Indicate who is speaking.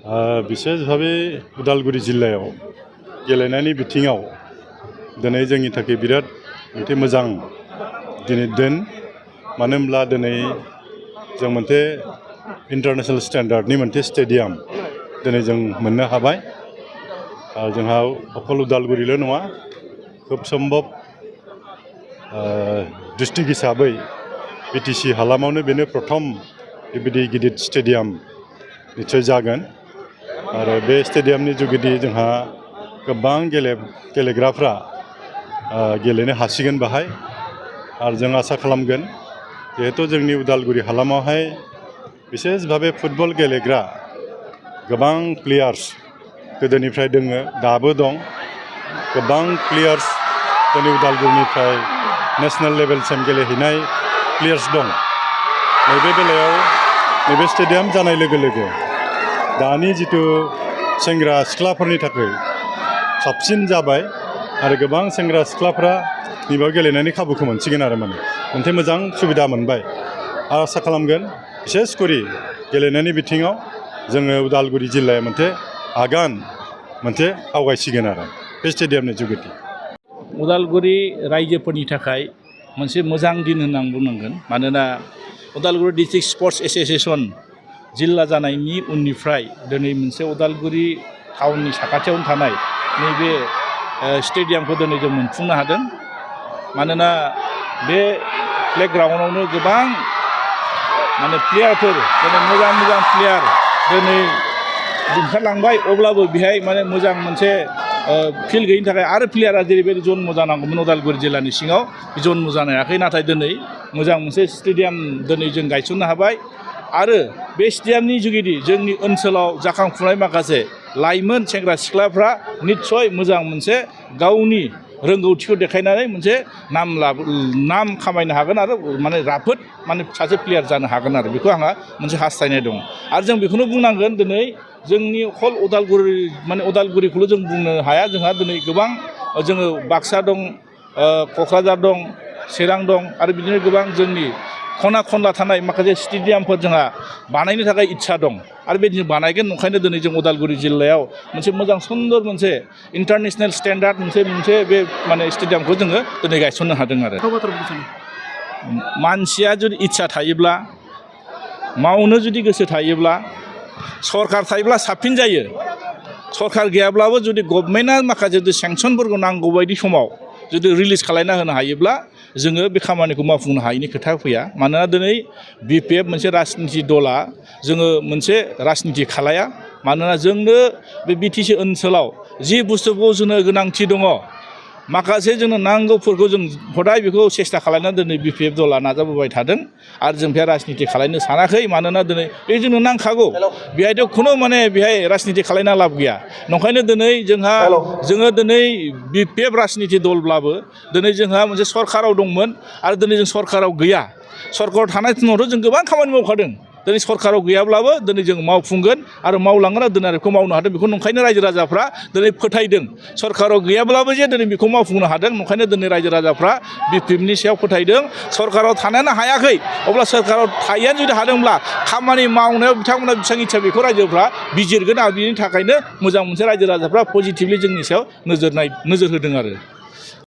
Speaker 1: विशेष भावे उदालगुरि जिल्लायाव गेलेनायनि बिथिङाव दिनै जोंनि थाखाय बिराद मोनसे मोजां दिनै दिन मानो होनब्ला दिनै जों मोनसे इन्टारनेशनेल स्टेन्डार्डनि मोनसे स्टेडियाम दिनै जों मोननो हाबाय जोंहा अकल उदालगुरिल' नङा खोब सम्भब डिस्ट्रिक्ट हिसाबै बिटिसि हालामावनो बेनो प्रथम बेबायदि गिदिर स्टेडियाम निश्चय जागोन आरो बे स्टेडियामनि जुगिदि जोंहा गोबां गेलेग्राफ्रा गेलेनो हासिगोन बाहाय आरो जों आसा खालामगोन जिहेतु जोंनि उदालगुरि हालामावहाय बिसेस भावे फुटबल गेलेग्रा गोबां प्लेयार्स गोदोनिफ्राय दोङो दाबो दं गोबां प्लेयार्स जोंनि उदालगुरिनिफ्राय नेशनेल लेभेलसिम गेलेहैनाय प्लेयार्स दं नैबे बेलायाव नैबे स्टेडियाम जानाय लोगो लोगो दानि जितु सेंग्रा सिख्लाफोरनि थाखाय साबसिन जाबाय आरो गोबां सेंग्रा सिख्लाफ्रा नैबेयाव गेलेनायनि खाबुखौ मोनसिगोन आरो मोनसे मोजां सुबिदा मोनबाय आसा खालामगोन बिसेस करि गेलेनायनि बिथिङाव जोङो उदालगुरि जिल्लाया मोनसे आगान मोनसे आवगायसिगोन आरो बे स्टेडियामनि जुगिदि
Speaker 2: उदालगुरि रायजोफोरनि थाखाय मोनसे मोजां दिन होननानै बुंनांगोन मानोना उदालगुरि डिस्ट्रिक्ट स्पर्ट्स एस'सिएशन जिल्ला जानायनि उननिफ्राय दिनै मोनसे उदालगुरि टाउननि साखाथियावनो थानाय नैबे स्टेडियामखौ दिनै जों मोनफुंनो हादों मानोना बे प्लेग्राउन्डआवनो गोबां प्लेयारफोर दिनै मोजां प्लेयार दिनै ओंखारलांबाय अब्लाबो बेहाय मोजां मोनसे फिल्ड गैयिनि थाखाय आरो प्लेयारा जेरैबायदि जन्म जानांगौमोन उदालगुरि जिल्लानि सिङाव जन्म जानो हायाखै नाथाय दिनै मोजां मोनसे स्टेडियाम दिनै जों गायसननो हाबाय आरो बे स्टेडियामनि जुगिदि जोंनि ओनसोलाव जाखांफुनाय माखासे लाइमोन सेंग्रा सिख्लाफ्रा निस्सय मोजां मोनसे गावनि रोंगौथिखौ देखायनानै मोनसे नाम खामायनो हागोन आरो राफोद सासे प्लेयार जानो हागोन आरो बेखौ आंहा मोनसे हास्थायनाय दं आरो जों बेखौनो बुंनांगोन दिनै जोंनि अकल उदालगुरि उदालगुरिखौल' जों बुंनो हाया जोंहा दिनै गोबां जोङो बाक्सा दं क'क्राझार दं चिरां दं आरो बिदिनो गोबां जोंनि खना खनला थानाय माखासे स्टेडियामफोर जोंहा बानायनो थाखाय इच्छा दं आरो बेदिनो बानायगोन ओंखायनो दिनै जों उदालगुरि जिल्लायाव मोनसे मोजां सुन्दर मोनसे इन्टारनेशनेल स्टेन्डार्ड मोनसे बे स्टेडियामखौ जोङो दिनै गायसननो हादों आरो मानसिया जुदि इच्छा थायोब्ला मावनो जुदि गोसो थायोब्ला सरकार थायोब्ला साबसिन जायो सरकार गैयाब्लाबो जुदि गभर्नमेन्टआ माखासे सेंसनफोरखौ नांगौ बायदि समाव जुदि रिलिज खालामना होनो हायोब्ला जोङो बे खामानिखौ मावफुंनो हायैनि खोथा फैया मानोना दिनै बिपिएफ मोनसे राजनिति दला जोङो मोनसे राजनिति खालाया मानोना जोंनो बे बिटिसि ओनसोलाव जि बुस्थुखौ जोंनो गोनांथि दङ माखासे जोंनो नांगौफोरखौ जों हदाय बेखौ सेस्था खालामनानै दिनै बिपिएफ दला नाजाबोबाय थादों आरो जों बेहाय राजनिति खालामनो सानाखै मानोना दिनै बे जोंनो नांखागौ बेहायथ' खुनु बेहाय राजनिति खालामना लाब गैया नंखायनो दिनै जोङो दिनै बिपिएफ राजनिति दलब्लाबो दिनै जोंहा मोनसे सरकाराव दंमोन आरो दिनै जों सरकाराव गैया सरकाराव थानाय समावथ' जों गोबां खामानि मावखादों दिनै सरकाराव गैयाब्लाबो दिनै जों मावफुंगोन आरो मावलांगोन आरो दिनै बेखौ मावनो हादों बेखौ नंखायनो रायजो राजाफ्रा दिनै फोथायदों सरकाराव गैयाब्लाबो जे दिनै बेखौ मावफुंनो हादों नंखायनो दिनै रायजो राजाफ्रा बिपिएफनि सायाव फोथायदों सरकाराव थानायानो हायाखै अब्ला सरकाराव थायैयानो जुदि हादोंब्ला खामानि मावनायाव बिथांमोना बेसेबां इच्छा बेखौ रायजोफ्रा बिजिरगोन आरो बिनि थाखायनो मोजां मोनसे रायजो राजाफ्रा पजिटिभलि जोंनि सायाव नोजोर होदों आरो